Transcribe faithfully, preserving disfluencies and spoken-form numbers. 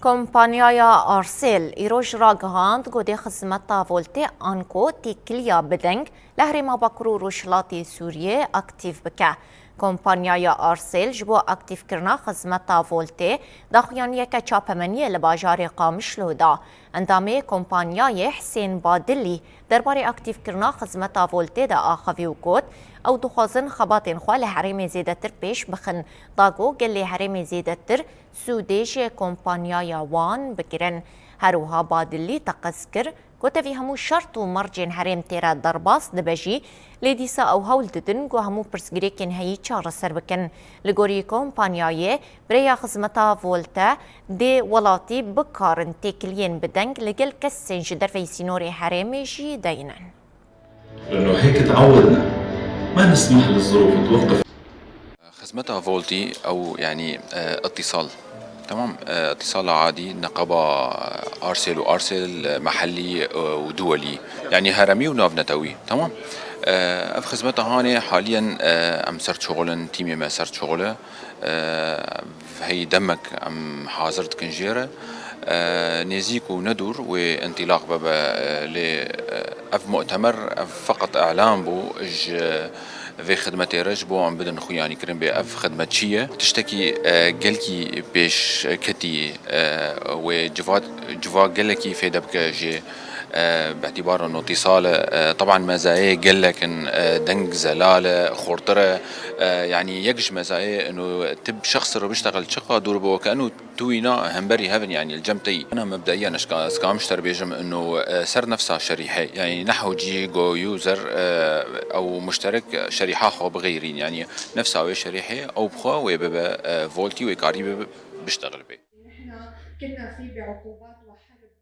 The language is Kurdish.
Kompanyaya Arsêl îroj ragihand ku dê xizmeta Voltê anku têkiliya bi deng li herêma Bakur û Rojhilatê Sûriyê aktîf bike. Kompanyaya Arsêl ji bo aktîfkirina xizmeta Voltê daxuyaniyeke çapemeniyê li bajarê Qamişlo da. Endamê kompanyayê Hisên Badilî derbarê aktîfkirina xizmeta Voltê de axivî û got, ew dixwazin xebatên xwe li herêmê zêdetir pêş bixin, da ku gelê herêmê zêdetir sûdê ji kompanyaya wan bigirin. Her wiha Badilî teqez kir, ku tevî hemû şert û mercên herêm têre derbas dibe jî, lê dîsa ew hewl didin ku hemû pirsgirêkên heyî çareser bikin. Li gorî kompanyayê, bi rêya xizmeta Volte dê welatî bikarin têkiliyên bi deng li gel kesên ji derveyî sînorê herêmê jî deynin. لأنه هيك تعودنا، ما نسمح للظروف توقف. Xizmeta Voltî ew, yanî, e, îtîsal. Tamam, e, îtîsala adî, neqaba Arsêl û Arsêl, e, mehellî, e, û duwelî. Yanî heremî û navnetewî. Tamam. E, ev xizmeta hanê haliyen, e, em ser çixul in, tîmê me ser çixul e. E, hey demek em hazir dikin jê re. E, nêzîk û nedûr wê întilaq bebe, e, lê, e, ev mu'temer, ev feqet îlan bû ji vê xidmetê re ji bo em bidin xuyanîkirin bê ev xidmet çi ye. Tiştekî, e, gelkî pêşketî, e, wê civa, civa gelekî fêde bike jê, e, bi îtîbara notîsal e, e, teban mezayê gelek in, e, deng zelal e, xurtir e, e, yanî yek ji mezayê inu tu bi şexs re biştexil çiqa dûr bi weke inu tu wîna hemberî hev in, yanî li cem te yî. Ana mebdaiyen ez ka-, ez kamişter bêjim inu, e, ser nefsa şerîhê, yanî nehw cî go user, e, ew muşterek şerîha xwe bixeyrîn, yanî nefsa wê şerîhê ew bi xwe wê bibe, e, voltî wê karî bibe biştexil bê. نحن كنا في بعقوبات وحرب